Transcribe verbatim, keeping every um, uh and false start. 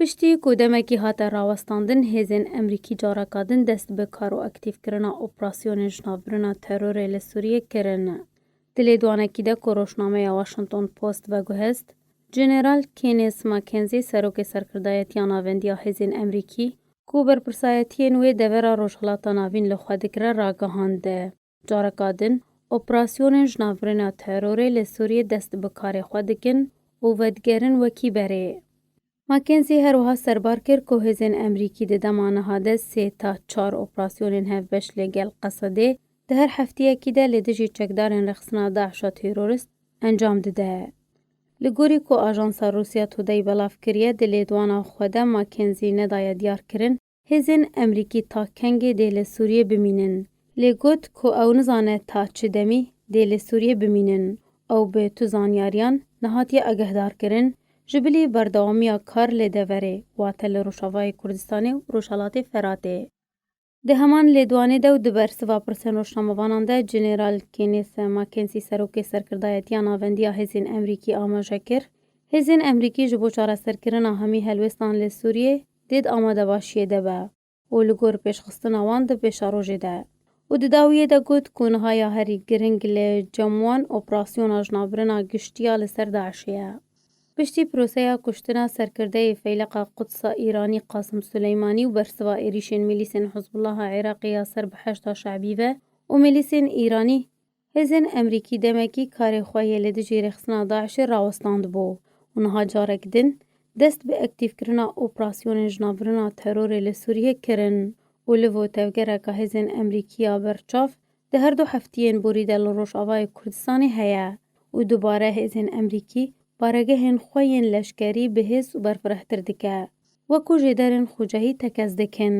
Piştî ku demekî hate rawestandin, hêzên Emerîkî careka din dest bi kar û aktîfkirina operasyonên jinavbirina terorê li Sûriyê kirin. Di lêdwanekî de ku rojnameya Washington Post veguhest, General Kenneth McKenzie, serokê serkirdayetiya navendiya hêzên Emerîkî, ku berpirsayetiyên wê devera Rojhilata Navîn li xwe digire, ragihand. Careka din, operasyonên jinavbirina terorê li Sûriyê dest bi karê xwe dikin û vedigerin wekî berê. McKenzie her wiha serbar kir ku hêzên Emerîkî di dema niha de sê ta çar operasyonên hevbeş li gel Qesedê di her heftiyekî de li dijî çekdarên rêxistina DAIŞa terorist encam dide. Li gorî ku ajansa Rûsya Today belav kiriye, di lêdwana xwe de McKenzie nedaye diyar kirin, hêzên Emerîkî ta kengê dê li Sûriyê bimînin. Lê got ku ew nizane ta çi demî dê li Sûriyê bimînin. Ew bi tu zanyariyan nehatiye agahdarkirin, ji bilî berdewamiya kar li deverê, wate li Rojavayê Kurdistanê û Rojhelatê Feratê. Di heman lêdwanê de û di bersiva pirsên rojnamevanan de, General Kenneth McKenzie, serokê serkirdayetiya navendiya hêzên Emerîkî, amaje kir, hêzên Emerîkî ji bo çareserkirina hemî helwêstan li Sûriyê dê di amadebaşiyê de be û li gor pêşxistina wan di pêşerojê de. Û di dawiyê de got ku niha ya herî giring li cem wan operasyona jinavbirina giştiya li ser DAIŞê ye. Piştî proseya kuştina serkirdeyê Feyleqa Qudsa Îranî Qasim Suleymanî û bersiva êrîşên milîsên Hizbullaha Iraqê ya ser bi Heşda Şe'bî ve û milîsên Îranî, hêzên Emerîkî demekî karê xwe yê li dijî rêxistina DAIŞê rawestandibû û niha carek din dest bi aktîfkirina operasyonên jinavbirina terorê li Sûriyê kirin û li bo tevgereka hêzên Emerîkî ya berçav di her du heftiyên borî de li Rojavayê Kurdistanê heye û dubare hêzên Emerîkî baregehên xwe yên leşkerî bihêz û berfirehtir dike, wekû jêderên xucehî tekez dikin.